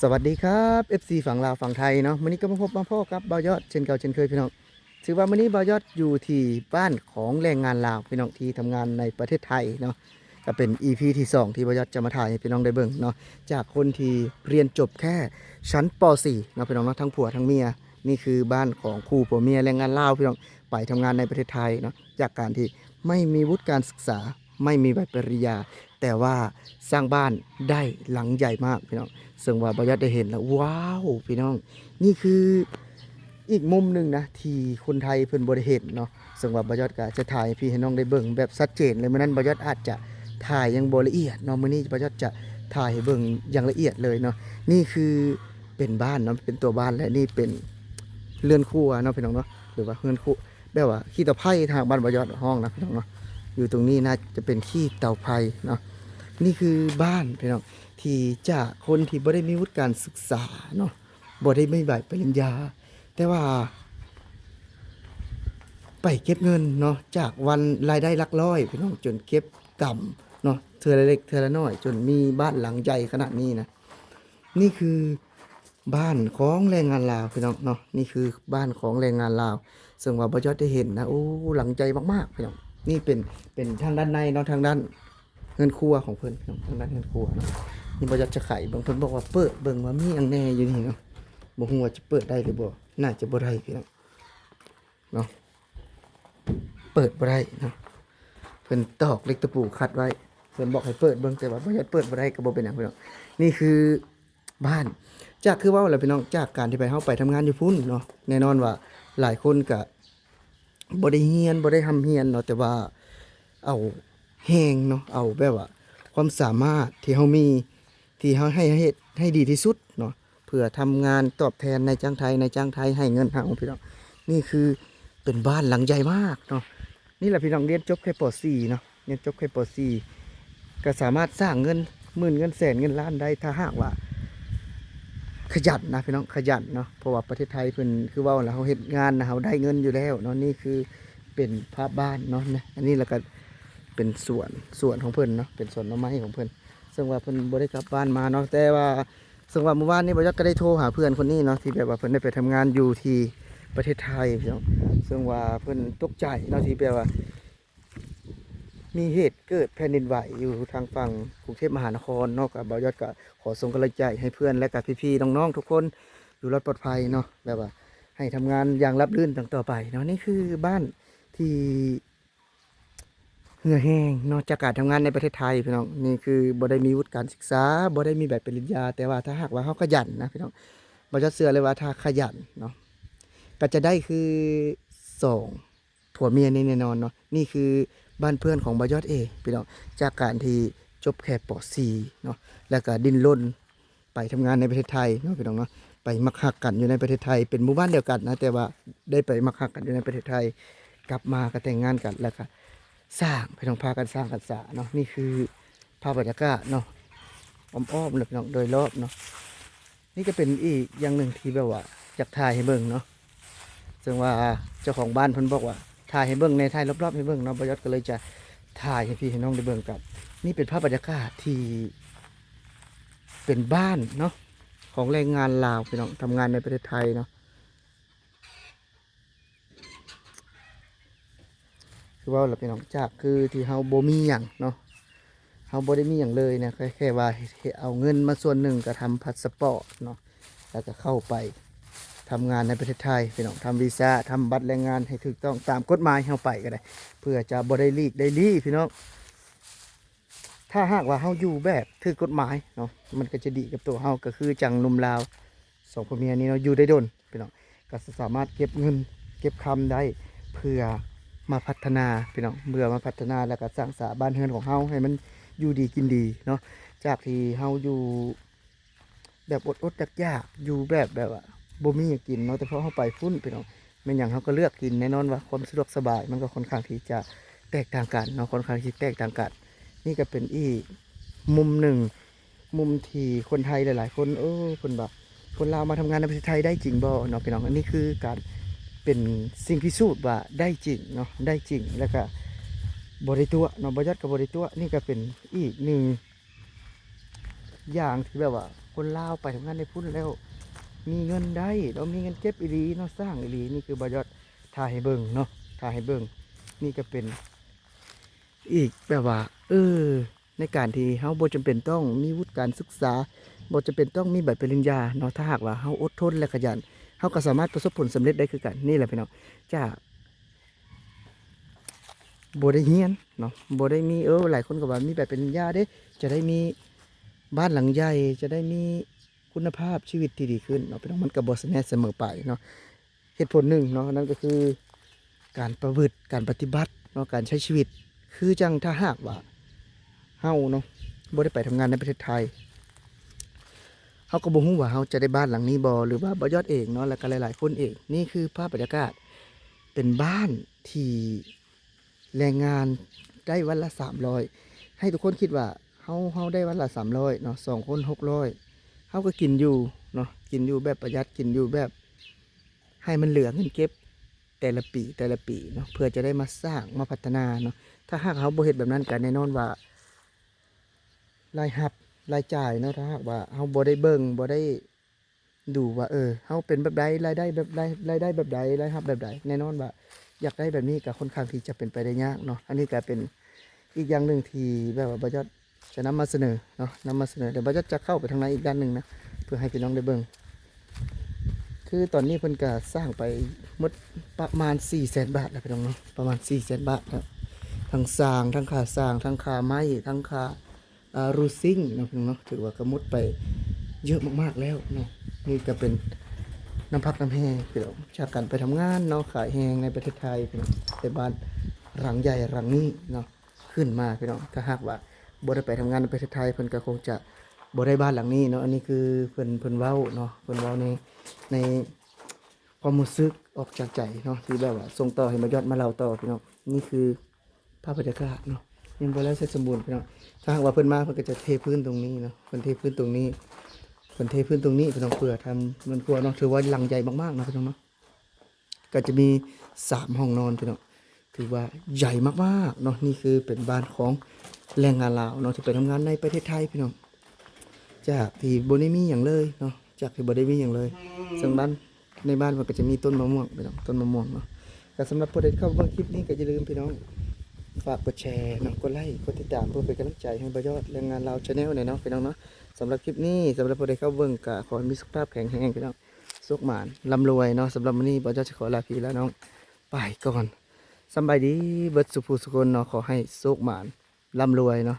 ສະຫວັດດີຄັບ ເອັຟຊີຝັ່ງລາວຝັ່ງໄທເນາະ, ມື້ນີ້ກໍມາພົບມາພໍ້ກັບບ່າວຍອດເຊັ່ນເກົ່າເຊັ່ນເຄີຍພີ່ນ້ອງ. ຖືວ່າມື້ນີ້ບ່າວຍອດຢູ່ທີ່ບ້ານຂອງແຮງງານລາວພີ່ນ້ອງ ທີ່ທຳງານໃນປະເທດໄທເນາະ, ກໍເປັນອີພີທີສອງທີ່ບ່າວຍອດຈະມາຖ່າຍໃຫ້ພີ່ນ້ອງໄດ້ເບິ່ງເນາະ, ຈາກຄົນທີ່ຮຽນຈົບແຄ່ຊັ້ນປໍສີ່ເນາະພີ່ນ້ອງເນາະ, ທັງຜົວທັງເມຍ. ນີ້ຄືບ້ານຂອງຄູ່ຜົວເມຍແຮງງານລາວພີ່ນ້ອງ ໄປທຳງານໃນປະເທດໄທເນາະ, ຈາກການທີ່ໄມ່ມີວຸດການສຶກສາ ໄມ່ມີໃບປະລິນຍາ ແຕ່ວ່າສ້າງບ້ານໄດ້ຫຼັງໃຫຍ່ມາກພີ່ນ້ອງ. ເຊິ່ງວ່າບ່າວຍອດໄດ້ເຫັນແລ້ວ ວ້າວ ພີ່ນ້ອງ, ນີ້ຄືອີກມຸມໜຶ່ງນະ ທີ່ຄົນໄທເພິ່ນບໍ່ໄດ້ເຫັນເນາະ. ເຊິ່ງວ່າບ່າວຍອດກໍຈະຖ່າຍໃຫ້ພີ່ໃຫ້ນ້ອງໄດ້ເບິ່ງແບບຊັດເຈນເລີຍ. ມື້ນັ້ນບ່າວຍອດອາດຈະຖ່າຍຍັງບໍ່ລະອຽດເນາະ, ມື້ນີ້ບ່າວຍອດຈະຖ່າຍໃຫ້ເບິ່ງຢ່າງລະອຽດເລີຍເນາະ. ນີ້ຄືເປັນບ້ານເນາະ ເປັນຕົວບ້ານ ແລະ ນີ້ເປັນເຮືອນຄົວເນາະ ພີ່ນ້ອງເນາະ ຫຼືວ່າເຮືອນຄົວ ແບບວ່າຂີ້ເຕົາໄຜ່ ທາງບ້ານບ່າວຍອດຮ້ອງນະ ພີ່ນ້ອງເນາະ. ຢູ່ຕົງນີ້ໜ້າຈະເປັນຂີ້ເຕົາໄຜ່ເນາະ. ນີ້ຄືບ້ານ ພີ່ນ້ອງ ທີ່ຈາກຄົນທີ່ບໍ່ໄດ້ມີວຸດການສຶກສາເນາະ, ບໍ່ໄດ້ມີໃບປະລິນຍາ ແຕ່ວ່າໄປເກັບເງິນເນາະ, ຈາກວັນລາຍໄດ້ຫຼັກຮ້ອຍ ພີ່ນ້ອງ ຈົນເກັບກຳເນາະ ເທື່ອລະເລັກເທື່ອລະນ້ອຍ ຈົນມີບ້ານຫຼັງໃຫຍ່ຂະໜາດນີ້ນະ. ນີ້ຄື ບ້ານຂອງແຮງງານລາວ ພີ່ນ້ອງເນາະ, ນີ້ຄືບ້ານຂອງແຮງງານລາວ ເຊິ່ງວ່າບ່າວຍອດໄດ້ເຫັນນະ. ໂອ້ ຫຼັງໃຫຍ່ມາກໆ ພີ່ນ້ອງ. ນີ້ເປັນ ເປັນທາງດ້ານໃນເນາະ, ທາງດ້ານເຮືອນຄົວຂອງເພິ່ນ ພີ່ນ້ອງ, ທາງດ້ານເຮືອນຄົວເນາະ. ນີ້ບ່າວຍອດຈະໄຂເບິ່ງ, ເພິ່ນບອກວ່າເປີດເບິ່ງວ່າມີຫຍັງແດ່ຢູ່ນີ້ເນາະ. ບໍ່ຮູ້ວ່າຈະເປີດໄດ້ຫຼືບໍ່, ໜ້າຈະບໍ່ໄດ້ ພີ່ນ້ອງເນາະ, ເປີດບໍ່ໄດ້ເນາະ. ເພິ່ນຕອກເຫຼັກຕະປູຂັດໄວ້, ເພິ່ນບອກໃຫ້ເປີດເບິ່ງ ແຕ່ວ່າບ່າວຍອດເປີດບໍ່ໄດ້ ກໍບໍ່ເປັນຫຍັງ ພີ່ນ້ອງ. ນີ້ຄື ບ້ານ ຈາກ ຄືເວົ້າແຫຼະ ພີ່ນ້ອງ, ຈາກການທີ່ໄປ ເຮົາໄປທຳງານຢູ່ພຸ້ນເນາະ, ແນ່ນອນວ່າຫຼາຍຄົນກະບໍ່ໄດ້ຮຽນ ບໍ່ໄດ້ຮ່ຳຮຽນເນາະ, ແຕ່ວ່າເອົາແຮງເນາະ ເອົາແບບວ່າຄວາມສາມາດທີ່ເຮົາມີ ທີ່ເຮົາໃຫ້ ເຮັດໃຫ້ດີທີ່ສຸດເນາະ ເພື່ອທຳງານຕອບແທນນາຍຈ້າງໄທ, ນາຍຈ້າງໄທໃຫ້ເງິນເຮົາ ພີ່ນ້ອງ. ນີ້ຄືເປັນບ້ານຫຼັງໃຫຍ່ມາກເນາະ. ນີ້ແຫຼະ ພີ່ນ້ອງ, ຮຽນຈົບແຄ່ ປໍສີ່ ເນາະ, ຮຽນຈົບແຄ່ ປໍສີ່ ກໍສາມາດສ້າງເງິນໝື່ນ ເງິນແສນ ເງິນລ້ານໄດ້ ຖ້າຫາກວ່າຂະຫຍັນນະ ພີ່ນ້ອງ, ຂະຫຍັນເນາະ. ເພາະວ່າປະເທດໄທເພິ່ນ ຄືເວົ້າແຫຼະ ເຮົາເຮັດງານນະ ເຮົາໄດ້ເງິນຢູ່ແລ້ວເນາະ. ນີ້ຄືເປັນພາບບ້ານເນາະ, ອັນນີ້ແລ້ວກໍເປັນສວນ ສວນຂອງເພິ່ນເນາະ, ເປັນສວນໜໍ່ໄມ້ຂອງເພິ່ນ. ເຊິ່ງວ່າເພິ່ນບໍ່ໄດ້ກັບບ້ານມາເນາະ, ແຕ່ວ່າ ເຊິ່ງວ່າມື້ວານນີ້ບ່າວຍອດກໍໄດ້ໂທຫາເພື່ອນຄົນນີ້ເນາະ ທີ່ແບບວ່າເພິ່ນໄດ້ໄປທຳງານຢູ່ທີ່ປະເທດໄທ ເຊິ່ງວ່າເພິ່ນຕົກໃຈເນາະ ທີ່ແບບວ່າມີເຫດເກີດແຜ່ນດິນໄຫວຢູ່ທາງຝັ່ງກຸງເທບມະຫານະຄອນເນາະ. ກໍບ່າວຍອດກໍຂໍສົ່ງກຳລັງໃຈໃຫ້ເພື່ອນ ແລະ ກໍພີ່ໆນ້ອງໆທຸກຄົນຢູ່ລອດປອດໄພເນາະ, ແບບວ່າໃຫ້ທຳງານຢ່າງລາບລື່ນຕໍ່ໄປເນາະ. ນີ້ຄືບ້ານທີ່ ເຫື່ອແຮງເນາະ ຈາກການທຳງານໃນປະເທດໄທ ພີ່ນ້ອງ. ນີ້ຄືບໍ່ໄດ້ມີວຸດການສຶກສາ ບໍ່ໄດ້ມີໃບປະລິນຍາ, ແຕ່ວ່າຖ້າຫາກວ່າເຮົາຂະຫຍັນນະ ພີ່ນ້ອງ, ບ່າວຍອດເຊື່ອເລີຍວ່າຖ້າຂະຫຍັນເນາະ ກໍຈະໄດ້ຄືສອງຜົວເມຍນີ້ແນ່ນອນເນາະ. ນີ້ຄືບ້ານເພື່ອນຂອງບ່າວຍອດເອງ ພີ່ນ້ອງ, ຈາກການທີ່ຈົບແຄ່ ປໍສີ່ ເນາະ ແລ້ວກໍດີ້ນລົນ ໄປທຳງານໃນປະເທດໄທເນາະ ພີ່ນ້ອງເນາະ, ໄປມັກຮັກກັນຢູ່ໃນປະເທດໄທ ເປັນໝູ່ບ້ານດຽວກັນນະ, ແຕ່ວ່າໄດ້ໄປມັກຮັກກັນຢູ່ໃນປະເທດໄທ ກັບມາກໍແຕ່ງງານກັນ ແລ້ວກໍສ້າງ ພີ່ນ້ອງ, ພາກັນສ້າງກັນສາເນາະ. ນີ້ຄືພາບບັນຍາກາດເນາະ ອ້ອມໆເນາະ ພີ່ນ້ອງ, ໂດຍລອບເນາະ. ນີ້ກໍເປັນອີກຢ່າງໜຶ່ງທີ່ແບບວ່າຢາກຖ່າຍໃຫ້ເບິ່ງເນາະ. ເຊິ່ງວ່າເຈົ້າຂອງບ້ານເພິ່ນບອກວ່າ ຖ່າຍໃຫ້ເບິ່ງແດ່ ຖ່າຍລອບໆໃຫ້ເບິ່ງເນາະ, ບ່າວຍອດກໍເລີຍຈະຖ່າຍໃຫ້ພີ່ໃຫ້ນ້ອງໄດ້ເບິ່ງກັນ. ນີ້ເປັນພາບບັນຍາກາດທີ່ເປັນບ້ານເນາະ ຂອງແຮງງານລາວ ພີ່ນ້ອງ, ທຳງານໃນປະເທດໄທເນາະ. ຄືເວົ້າລະ ພີ່ນ້ອງ, ຈາກຄືທີ່ເຮົາບໍ່ມີຫຍັງເນາະ, ເຮົາບໍ່ໄດ້ມີຫຍັງເລີຍນະ, ແຄ່ ແຄ່ວ່າເຮັດ ເອົາເງິນມາສ່ວນໜຶ່ງກໍທຳພາສະປອດເນາະ, ແລ້ວກໍເຂົ້າໄປທຳງານໃນປະເທດໄທ ພີ່ນ້ອງ, ທຳວີຊາ ທຳບັດແຮງງານໃຫ້ຖືກຕ້ອງຕາມກົດໝາຍ, ເຮົາໄປກໍໄດ້ ເພື່ອຈະບໍ່ໄດ້ລີກໄດ້ລີ້ ພີ່ນ້ອງ. ຖ້າຫາກວ່າເຮົາຢູ່ແບບຖືກກົດໝາຍເນາະ, ມັນກໍຈະດີກັບຕົວເຮົາ, ກໍຄືຈັ່ງໜຸ່ມລາວສອງຜົວເມຍນີ້ເນາະ, ຢູ່ໄດ້ດົນ ພີ່ນ້ອງ, ກໍສາມາດເກັບເງິນເກັບຄຳໄດ້ ເພື່ອມາພັດທະນາ ພີ່ນ້ອງ, ເພື່ອມາພັດທະນາ ແລ້ວກໍສ້າງສາບ້ານເຮືອນຂອງເຮົາໃຫ້ມັນຢູ່ດີກິນດີເນາະ. ຈາກທີ່ເຮົາຢູ່ແບບອົດໆຢາກໆ ຢູ່ແບບ ແບບວ່າບໍ່ມີຫຍັງກິນເນາະ, ແຕ່ພໍເຮົາໄປພຸ້ນ ພີ່ນ້ອງ, ແມ່ນຫຍັງເຮົາກໍເລືອກກິນ. ແນ່ນອນວ່າຄວາມສະດວກສະບາຍມັນກໍຄ່ອນຂ້າງທີ່ຈະແຕກຕ່າງກັນເນາະ, ຄ່ອນຂ້າງທີ່ແຕກຕ່າງກັນ. ນີ້ກໍເປັນອີກມຸມໜຶ່ງ ມຸມທີ່ຄົນໄທຫຼາຍໆຄົນ ເອີ ເພິ່ນວ່າ ຄົນລາວມາທຳງານໃນປະເທດໄທໄດ້ຈິງບໍ່ເນາະ ພີ່ນ້ອງ? ອັນນີ້ຄືການເປັນສິ່ງພິສູດວ່າໄດ້ຈິງເນາະ, ໄດ້ຈິງ ແລ້ວກະບໍ່ໄດ້ຕົວະເນາະ, ບ່າວຍອດກໍບໍ່ໄດ້ຕົວະ. ນີ້ກໍເປັນອີກໜຶ່ງຢ່າງທີ່ແບບວ່າຄ ຄົນລາວໄປທຳງານໃນພຸ້ນແລ້ວມີເງິນໄດ້ ແລ້ວມີເງິນເກັບອີ່ຫຼີເນາະ ສ້າງອີ່ຫຼີ. ນີ້ຄືບ່າວຍອດຖ່າຍໃຫ້ເບິ່ງເນາະ ຖ່າຍໃຫ້ເບິ່ງ. ນີ້ກໍເປັນອີກແບບວ່າ ເອີ ໃນການທີ່ເຮົາບໍ່ຈຳເປັນຕ້ອງມີວຸດການສຶກສາ ບໍ່ຈຳເປັນຕ້ອງມີໃບປະລິນຍາເນາະ ຖ້າຫາກວ່າເຮົາອົດທົນ ແລະ ຂະຫຍັນ ເຮົາກໍສາມາດປະສົບຜົນສຳເລັດໄດ້ຄືກັນ. ນີ້ແຫຼະພີ່ນ້ອງ ຈາກ ບໍ່ໄດ້ຮຽນເນາະ ບໍ່ໄດ້ມີ ເອີ ຫຼາຍຄົນກໍວ່າມີໃບປະລິນຍາເດ້ ຈະໄດ້ມີບ້ານຫຼັງໃຫຍ່ ຈະໄດ້ມີຄຸນນະພາບຊີວິດທີ່ດີຂຶ້ນເນາະ ພີ່ນ້ອງ. ມັນກໍບໍ່ສະແນສະເໝີໄປເນາະ. ເຫດຜົນໜຶ່ງເນາະ ນັ້ນກໍຄືການປະພຶດ ການປະຕິບັດເນາະ ການໃຊ້ຊີວິດ. ຄືຈັ່ງຖ້າຫາກວ່າເຮົາເນາະ ບໍ່ໄດ້ໄປທຳງານໃນປະເທດໄທ ເຮົາກໍບໍ່ຮູ້ວ່າເຮົາຈະໄດ້ບ້ານຫຼັງນີ້ບໍ່ ຫຼືວ່າບ່າວຍອດເອງເນາະ ແລ້ວກໍຫຼາຍໆຄົນເອງ. ນີ້ຄືພາບບັນຍາກາດ ເປັນບ້ານທີ່ແຮງງານໄດ້ວັນລະສາມຮ້ອຍ ໃຫ້ທຸກຄົນຄິດວ່າເຮົາ ເຮົາໄດ້ວັນລະສາມຮ້ອຍເນາະ ສອງຄົນຫົກຮ້ອຍ ເຮົາກໍກິນຢູ່ເນາະ ກິນຢູ່ແບບປະຢັດ ກິນຢູ່ແບບໃຫ້ມັນເຫຼືອເງິນເກັບແຕ່ລະປີ ແຕ່ລະປີເນາະ ເພື່ອຈະໄດ້ມາສ້າງ ມາພັດທະນາເນາະ. ຖ້າຫາກເຮົາບໍ່ເຮັດແບບນັ້ນ ກໍແນ່ນອນວ່າ ລາຍຮັບ ລາຍຈ່າຍເນາະ ຖ້າຫາກວ່າເຮົາບໍ່ໄດ້ເບິ່ງ ບໍ່ໄດ້ ດູວ່າ ເອີ ເຮົາເປັນແບບໃດ ລາຍໄດ້ແບບໃດ ລາຍໄດ້ແບບໃດ ລາຍຮັບແບບໃດ ແນ່ນອນວ່າຢາກໄດ້ແບບນີ້ກໍຄ່ອນຂ້າງທີ່ຈະເປັນໄປໄດ້ຍາກເນາະ. ອັນນີ້ກໍເປັນອີກຢ່າງໜຶ່ງທີ່ແບບວ່າບ່າວຍອດຈະນຳມາສະເໜີເນາະ ນຳມາສະເໜີ. ແຕ່ບ່າວຍອດຈະເຂົ້າໄປທາງໃນອີກດ້ານໜຶ່ງນະ ເພື່ອໃຫ້ພີ່ນ້ອງໄດ້ເບິ່ງ. ຄືຕອນນີ້ເພິ່ນກໍສ້າງໄປໝົດປະມານສີ່ແສນບາດແລ້ວ ພີ່ນ້ອງເນາະ ປະມານສີ່ແສນບາດແລ້ວ ທັງສ້າງ ທັງຄ່າສ້າງ ທັງຄ່າໄມ້ ທັງຄ່າ ອ່າ roofing ເນາະ ພີ່ນ້ອງເນາະ ຖືວ່າກໍໝົດໄປເຍອະມາກໆແລ້ວເນາະ. ນີ້ກໍເປັນນ້ຳພັກນ້ຳແຮງ ພີ່ນ້ອງ ຈາກການໄປທຳງານເນາະ ຂາຍແຮງໃນປະເທດໄທ ພີ່ນ້ອງ ໄດ້ບ້ານຫຼັງໃຫຍ່ຫຼັງນີ້ເນາະ ຂຶ້ນມາ ພີ່ນ້ອງ. ຖ້າຫາກວ່າບໍ່ໄດ້ໄປທຳງານໃນປະເທດໄທ ເພິ່ນກໍຄົງຈະບໍ່ໄດ້ບ້ານຫຼັງນີ້ເນາະ. ອັນນີ້ຄືເພິ່ນ ເພິ່ນເວົ້າເນາະ ເພິ່ນເວົ້າໃນ ໃນຄວາມຮູ້ສຶກອອກຈາກໃຈເນາະ ທີ່ແບບວ່າສົ່ງຕໍ່ໃຫ້ບ່າວຍອດມາເລົ່າຕໍ່ ພີ່ນ້ອງ. ນີ້ຄື ພາບບັນຍາກາດເນາະ ຍັງບໍ່ແລ້ວເສັດສົມບູນ ພີ່ນ້ອງ. ຖ້າຫາກວ່າເພິ່ນມາ ເພິ່ນກໍຈະເທພື້ນຕົງນີ້ເນາະ ເພິ່ນເທພື້ນຕົງນີ້ ເພິ່ນເທພື້ນຕົງນີ້ ພີ່ນ້ອງ ເພື່ອທຳເຮືອນຄົວເນາະ. ຖືວ່າຫຼັງໃຫຍ່ມາກໆເນາະ ພີ່ນ້ອງເນາະ ກໍຈະມີສາມຫ້ອງນອນ ພີ່ນ້ອງ ຖືວ່າໃຫຍ່ມາກໆເນາະ. ນີ້ຄືເປັນບ້ານຂອງແຮງງານລາວເນາະ ທີ່ໄປທຳງານໃນປະເທດໄທ ພີ່ນ້ອງ. ຈາກທີ່ບໍ່ໄດ້ມີຫຍັງເລີຍເນາະ ຈາກທີ່ບໍ່ໄດ້ມີຫຍັງເລີຍ ເຊິ່ງບ້ານ ໃນບ້ານເພິ່ນກໍຈະມີຕົ້ນມະມ່ວງ ພີ່ນ້ອງ ຕົ້ນມະມ່ວງເນາະ. ກໍສຳລັບຜູ້ໃດເຂົ້າເບິ່ງຄລິບນີ້ ກໍຢ່າລືມ ພີ່ນ້ອງ ຝາກກົດແຊເນາະ ກົດໄລ ກົດຕິດຕາມ ເພື່ອເປັນກຳລັງໃຈໃຫ້ບ່າວຍອດແຮງງານລາວ Channel ແດ່ເນາະ ພີ່ນ້ອງເນາະ. ສຳລັບຄລິບນີ້ ສຳລັບຜູ້ໃດເຂົ້າເບິ່ງ ກໍຂໍໃຫ້ມີສຸຂະພາບແຂງແຮງ ພີ່ນ້ອງ ໂຊກໝານ ລ່ຳລວຍເນາະ. ສຳລັບມື້ນີ້ ບ່າວຍອດຈະຂໍລາພີ່ລານ້ອງໄປກ່ອນ. ສຳບາຍດີເບິດສູ່ຜູ້ສູ່ຄົນເນາະ ຂໍໃຫ້ໂຊກໝານ ລ່ຳລວຍເນາະ.